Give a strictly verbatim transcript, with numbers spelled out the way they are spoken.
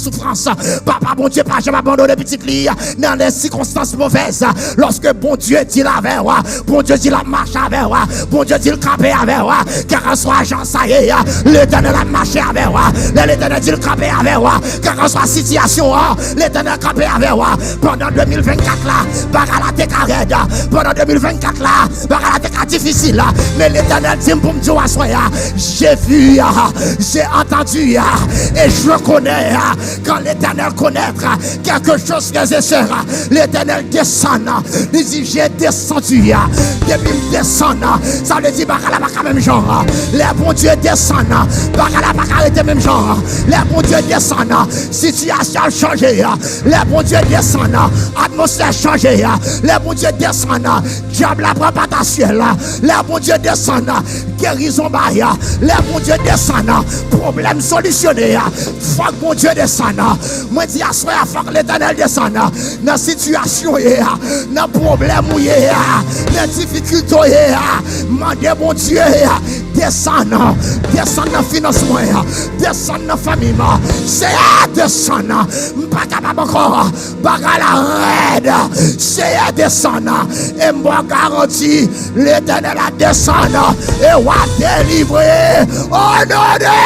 soufrans. Papa Bondye pa janm abandone pitit li nan lè sikonstans movèz. Lòske Bondye di l avè w, Bondye di l ap mache avè w, Bondye di l kanpe avè w, kèlkanswa jan sa ye, Letènèl ap mache avè w. Lè Letènèl di l kanpe avè w, kèlkanswa sitiyasyon an, Letènèl kanpe avè w. Pandan de mil vennkat la, bagay la te ka rèd. Pandan de mil vennkat la, bagay la te ka difisil. Men Letènèl di m pou m di w aswè a, j'ai vu, j'ai entendu, et je connais. Quand l'Éternel connaît quelque chose, frères et sœurs, l'Éternel descend. Li di, j'ai descendu. Depi m desann, sa vle di bagay la pa ka menm jan. Lè Bondye desann, bagay la pa ka rete menm jan. Lè Bondye desann, sitiyasyon chanje. Lè Bondye desann, atmosfè chanje. Lè Bondye desann, dyab la pran patasyèl. Lè Bondye desann, gerizon bay. Lè Bondye desann, pwoblèm solisyone. Fòk Bondye desann. Mwen di aswè a, fòk Letènèl desann nan sitiyasyon w ye a, nan pwoblèm ou ye a, nan difikilte w ye a. Mande Bondye desann, desann nan finans mwen, desann nan fanmi m. Seyè, desann. M pa kapab ankò. Bagay la rèd. Seyè, desann. E m ba w garanti, Letènèl ap desann e w ap delivre. O non de